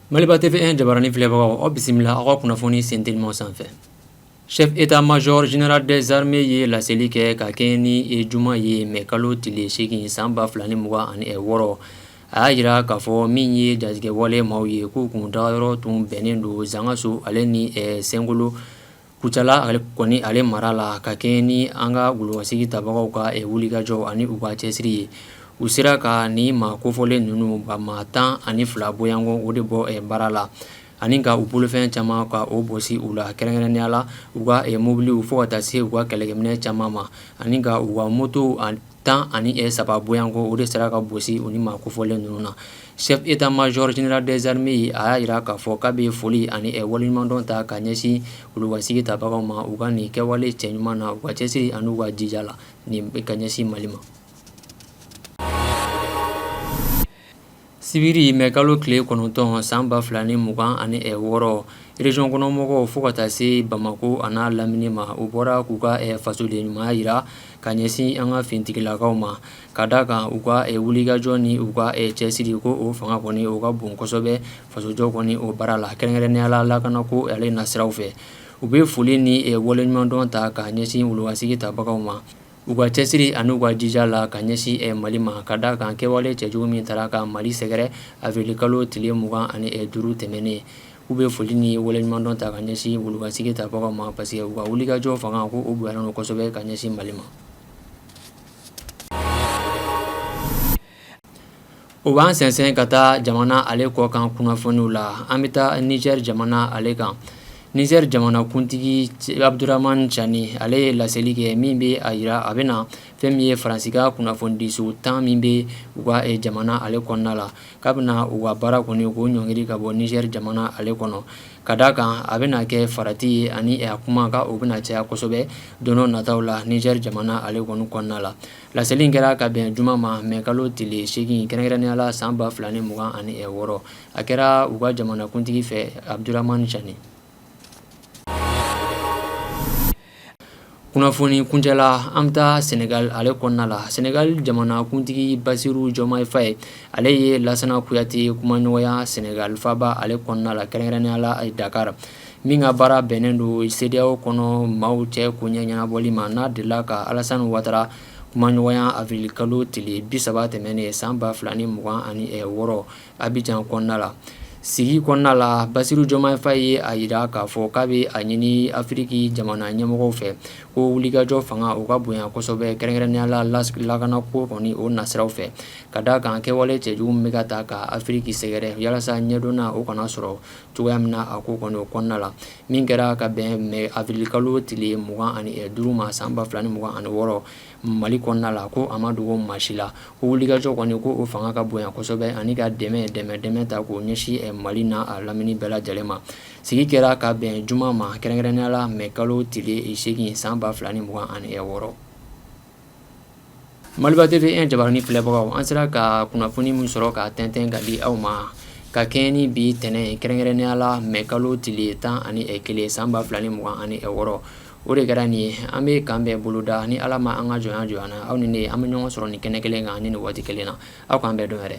Maliba TV1 jabarani filɛbagaw, aw bisimila aw ka kunnafoni sentelimaw sanfɛ. Chef état-major général des armées ye laseli kɛ ka kɛɲɛ ni juma ye mɛ kalo tile 8 san 2026. A y'a jira k'a fɔ min ye jatigɛwale maaw ye, k'u kun dagayɔrɔ tun bɛnnen don Zangaso ale ni Sɛnkolo Kucala ale kɔni ale mara la. Ka kɛɲɛ ni an ka golowasigi tabagaw ka wulikajɔ ani u ka cɛsiri ye, u sera ka nin maa kofɔlen ninnu ba maa 12 bɔɲɔgɔnko o de bɔ baara la, ani ka u bolofɛn caman ka o bɔsi u la, kɛrɛnkɛrɛnnenya la u ka mobiliw fo ka taa se u ka kɛlɛkɛminɛn caman ma, ani ka u ka motow 13 bɔɲɔgɔnko o de sera ka bɔsi u ni maa kofɔlen ninnu na. Chef état-major général des armées a y'a jira k'a fɔ k'a bɛ foli ani waleɲumandɔn ta ka ɲɛsin golowasigi tabagaw ma u ka nin kɛwale cɛɲuman na, u ka cɛsiri ani u ka jija la nin ka ɲɛsin Mali ma. Sibiri mɛ kalo tile 9 san 2026, région kɔnɔmɔgɔw fo ka taa se Bamakɔ a n'a lamini ma, u bɔra k'u ka fasoden ɲumanya jira ka ɲɛsin an ka finitigilakaw ma, ka da kan u ka wulikajɔ ni u ka cɛsiri ko o fanga kɔni o ka bon kosɛbɛ fasojɔ kɔni o baara la, kɛrɛnkɛrɛnnenya la lakanako ale nasiraw fɛ. U bɛ foli ni waleɲumandɔn ta ka ɲɛsin golowasigi tabagaw ma u ka cɛsiri ani u ka jija la ka ɲɛsin Mali ma, ka da kan kɛwale cɛjugu min taara ka Mali sɛgɛrɛ avril kalo tile 25 tɛmɛnen. U bɛ foli ni waleɲumandɔn ta ka ɲɛsin golowasigi tabagaw ma, parce que u ka wulikajɔ fanga ko o bonyalen don kosɛbɛ ka ɲɛsin Mali ma. O b'an sɛnsɛn ka taa jamana ale kɔ kan kunnafoniw la. An bɛ taa Niger jamana ale kan. Niger jamanakuntigi Abdourahamane Tiani, ale ye laseli kɛ min bɛ a jira a bɛna fɛn min ye Faransi ka kunnafonidiso 10 min bɛ u ka jamana ale kɔnɔna la, k'a bɛna u ka baara kɔni k'o ɲɔngiri ka bɔ Niger jamana ale kɔnɔ, ka d'a kan a bɛna kɛ farati ye ani a kuma ka o bɛna caya kosɛbɛ don nataw la Niger jamana ale kɔni kɔnɔna la. Laseli in kɛra ka bɛn juma ma mɛ kalo tile 8, kɛrɛnkɛrɛnnenya la san 2026. A kɛra u ka jamanakuntigi fɛ Abdourahamane Tiani. Kunnafoni kuncɛ la, an bɛ taa Senegal ale kɔnɔna la. Senegal jamanakuntigi Bassirou Diomaye Faye, ale ye Lassana Kouyaté kumaɲɔgɔnya Senegal faaba ale kɔnɔna la, kɛrɛnkɛrɛnnenya la Dakar, min ka baara bɛnnen don CEDEAO kɔnɔ maaw cɛ koɲɛ ɲɛnabɔli ma, n'a delila ka Alassane Ouattara kumaɲɔgɔnya avril kalo tile 30 tɛmɛnen san 2026 Abidjan kɔnɔna la. Sigi kɔnɔna la, Bassirou Diomaye Faye ye a jira k'a fɔ k'a bɛ a ɲini Afiriki jamana ɲɛmɔgɔw fɛ ko wulikajɔ fanga o ka bonya kosɛbɛ, kɛrɛnkɛrɛnnenya la lakanako kɔni o nasiraw fɛ, ka d'a kan kɛwale cɛjugu min bɛ ka ta ka Afiriki sɛgɛrɛ walasa ɲɛdɔnna o kana sɔrɔ cogoya min na a ko kɔni o kɔnɔna la, min kɛra ka bɛn mɛ avril kalo tile 25 ma san 2026 Mali kɔnɔna la, ko a ma dogo maa si la ko wulikajɔ kɔni ko o fanga ka bonya kosɛbɛ ani ka dɛmɛ dɛmɛ dɛmɛ ta k'o ɲɛsin Mali n'a a lamini bɛɛ lajɛlen ma. Sigi kɛra ka bɛn juma ma, kɛrɛnkɛrɛnnenya la mɛ kalo tile 8 san 2026. Maliba TV1 jabarani filɛbagaw, an sera ka kunnafoni min sɔrɔ ka tɛntɛn ka di aw ma ka kɛɲɛ ni bi tɛnɛn, kɛrɛnkɛrɛnnenya la mɛ kalo tile 11 san 2026, o de kɛra nin ye. An bɛ kan bɛɛ boloda ni Ala ma an ka jɔnya jɔ an na, aw ni ne an bɛ ɲɔgɔn sɔrɔ nin kɛnɛ kelen kan ni nin waati kelen na. Aw k'an bɛɛ dɔn yɛrɛ.